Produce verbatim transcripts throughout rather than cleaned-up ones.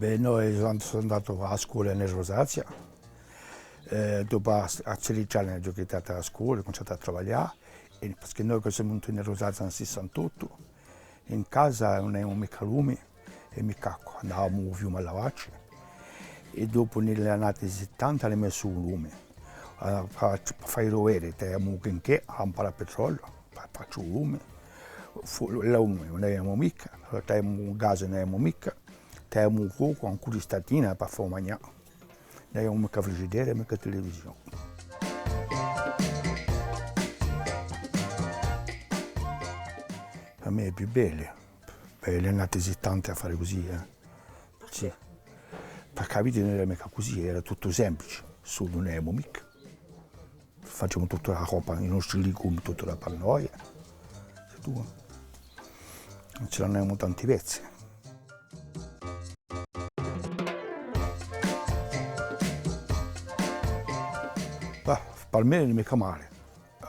Bè, noi sò, sò andatu à a scola in Rusazia, eh, dopu à, à sedeci anni aghju quittatu a scola, aghju cuminciatu à travaglià, è, perchè noi chì simu venuti in Rusazia in sessantottu, in casa ùn aviamu micca lumi è micca acqua, andavamu à u fiume à lavacci, è dopu, in l'annate settanta, anu messu u lumi. Ah, pà, pà fà i duveri, tagliavamu u chinchè, lampara à petroliu, pà, pà fà u lumi. Fu-, u lumi ùn aviamu micca, tagliavamu u gas, ùn aviamu micca, tagliavamu u focu, ancu d'istatina, pà fà u magnà. Ùn aviamu micca frigidera, micca televisione. Pà mè hè più bellu, pà l'annate settanta à fà cusì, eh. Sì. Perchè a vita ùn era micca cusì, era tuttu simplice, soldi ùn aviamu micca. Faciamu tutta a robba, i nostri legumi, tuttu da pà noi. Sì, tù, eh. Ùn ci n'aviamu tanti pezzi. Bah, per mè ùn hè micca male.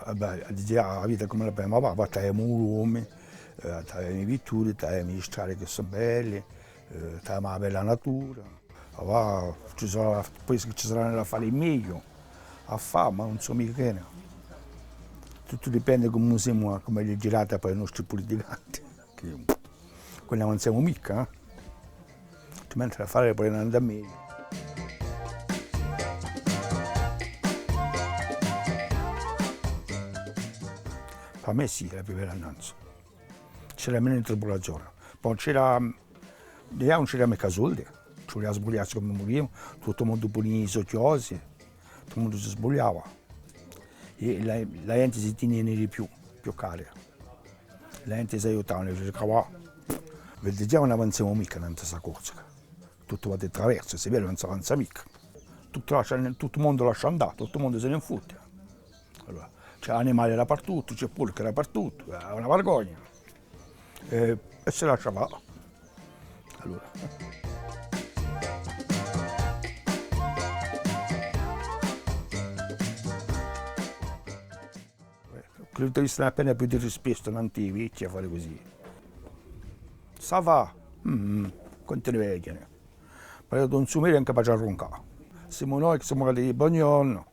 Eh, bè, dice, a vita cum'è l'avemu, ma, ma tagliamu u lumi, eh, tagliamu i vitturi, tagliamu i stradi chì sò belli, eh, tagliamu a bella natura. Avà, ci sarà, poi ci sarà da fà megliu, à fà, ma ùn sò micca chì. Tuttu dipende cumu simu, cumu hè girata pà i nostri puliticanti, chì, chì ùn avanzemu micca, eh. Altrimenti l'affari poi ùn andanu megliu. Pà mè sì, era più bella nanzu. C'era menu tribulazione. Poi c'era, ùn c'era micca soldi, ci vulia à sbugliassi cum'è muliu, tuttu u mondu punia i so chjosi, tuttu u mondu si sbugliava. È la, la ghjenti si tinia di più, più cara. La ghjenti s'aiutava, circava. Vedi, digià ùn avanzemu micca nantu à sta Corsica. Tuttu và di traversu, si vede, ùn s'avanza micca. Tuttu lascia, tuttu u mondu lascia andà, tuttu u mondu si ne fute. Allora, ci hè animali dapertuttu, ci hè porchi dapertuttu, hè una vergogna. È, è si lascia fà. Allora. Credu chì ci sia appena più di rispettu nantu à i vechji à fà cusì. Ça va? Mm, continueghja. Ma eiu ùn sò micca capace à runcà. Simu noi chì simu capaci di dì bonghjornu.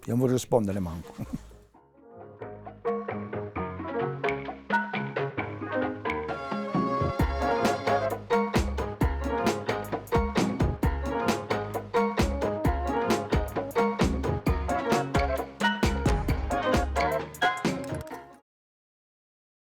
Eiu ùn vi rispondu mancu.